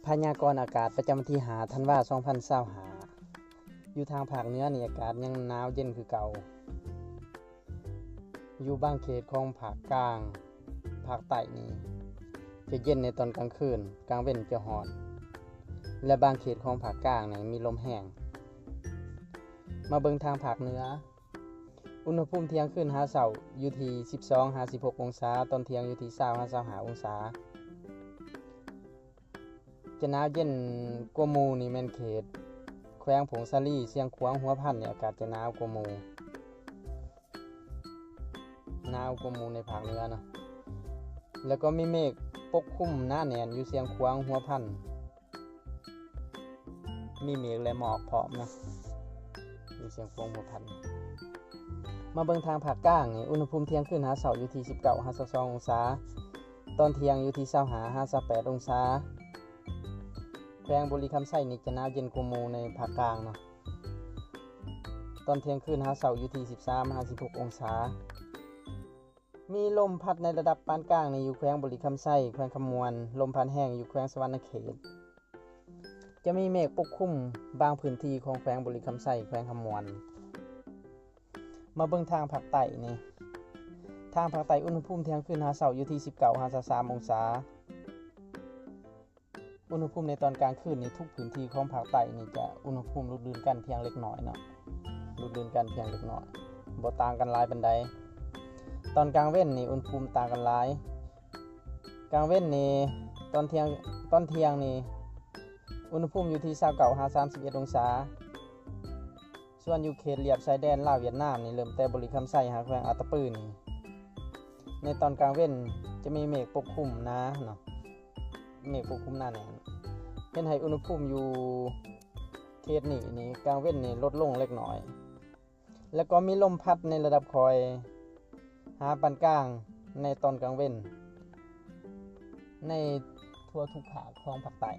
ພະຍາກອນອາກາດປະຈຳວັນທີຫ້າ ທັນວາ ສອງພັນຊາວຫ້າ ຢູ່ທາງພາກເໜືອນີ້ອາກາດຍັງໜາວເຢັນຄືເກົ່າ. ຢູ່ບາງເຂດຂອງພາກກາງ, ພາກໃຕ້ນີ້ຈະເຢັນໃນຕອນກາງຄືນ, ກາງເວັນຈະຮ້ອນ ແລະ ບາງເຂດຂອງພາກກາງນີ້ມີລົມແຮງ. ມາເບິ່ງທາງພາກເໜືອ, ອຸນຫະພູມທ່ຽງຄືນຫາເຊົ້າຢູ່ທີ່ສິບສອງຫາສິບຫົກອົງສາ, ຕອນທ່ຽງຢູ່ທີ່ຊາວຫາຊາວຫ້າອົງສາ. ຈະໜາວເຢັນກວ່າໝູ່ນີ້ແມ່ນເຂດແຂວງຜົ້ງສາລີ, ຊຽງຂວາງ, ຫົວພັນນີ້ອາກາດຈະໜາວກວ່າໝູ່, ໜາວກວ່າໝູ່ໃນພາກເໜືອເນາະ. ແລ້ວກໍມີເມກປົກຄຸມໜາແໜ້ນຢູ່ຊຽງຂວາງ, ຫົວພັນ, ມີເມກ ແລະ ໝອກພ້ອມເນາະ ຢູ່ຊຽງຂວາງ, ຫົວພັນ. ມາເບິ່ງທາງພາກກາງນີ້, ອຸນຫະພູມທ່ຽງຄືນຫາເຊົ້າຢູ່ທີ່ສິບເກົ້າຫາຊາວສອງອົງສາ, ຕອນທ່ຽງຢູ່ທີ່ຊາວຫ້າຫາຊາວແປດອົງສາ. ແຂວງບໍລິຄຳໄຊນີ້ຈະໜາວເຢັນກວ່າໝູ່ໃນພາກກາງເນາະ, ຕອນທ່ຽງຄືນຫາເຊົ້າຢູ່ທີ່ສິບສາມຫາສິບຫົກອົງສາ. ມີລົມພັດໃນລະດັບປານກາງໃນຢູ່ແຂວງບໍລິຄຳໄຊ, ແຂວງຄຳມ່ວນ, ລົມພັດແຮງຢູ່ແຂວງສະຫວັນນະເຂດ. ຈະມີເມກປົກຄຸມບາງພື້ນທີ່ຂອງແຂວງບໍລິຄຳໄຊ, ແຂວງຄຳມ່ວນ. ມາເບິ່ງທາງພາກໃຕ້ນີ້, ທາງພາກໃຕ້ອຸນຫະພູມທ່ຽງຄືນຫາເຊົ້າຢູ່ທີ່ສິບເກົ້າຫາຊາວສາມອົງສາ. ອຸນຫະພູມໃນຕອນກາງຄືນນີ້ ທຸກພື້ນທີ່ຂອງພາກໃຕ້ນີ້ຈະອຸນຫະພູມຫຼຸດລື່ນກັນພຽງເລັກນ້ອຍເນາະ, ຫຼຸດລື່ນກັນພຽງເລັກນ້ອຍ, ບໍ່ຕ່າງກັນຫຼາຍປານໃດ. ຕອນກາງເວັນນີ້ອຸນຫະພູມຕ່າງກັນຫຼາຍ. ກາງເວັນນີ້ ຕອນທ່ຽງ, ຕອນທ່ຽງນີ້ ອຸນຫະພູມຢູ່ທີ່ຊາວເກົ້າຫາສາມສິບເອັດອົງສາ. ສ່ວນຢູ່ເຂດລຽບຊາຍແດນລາວຫວຽດນາມນີ້ ເລີ່ມແຕ່ບໍລິຄຳໄຊຫາແຂວງອັດຕະປືນີ້ ໃນຕອນກາງເວັນຈະມີເມກປົກຄຸມໜາເນາະ, ເມກປົກຄຸມໜາແໜ້ນ, ເຮັດໃຫ້ອຸນຫະພູມຢູ່ເຂດນີ້ນີ້ ກາງເວັນນີ້ລົດລົງເລັກນ້ອຍ. ແລ້ວກໍມີລົມພັດໃນລະດັບຄ່ອຍຫາປານກາງໃນຕອນກາງເວັນ ໃນທົ່ວທຸກພາກຂອງພາກໃຕ້.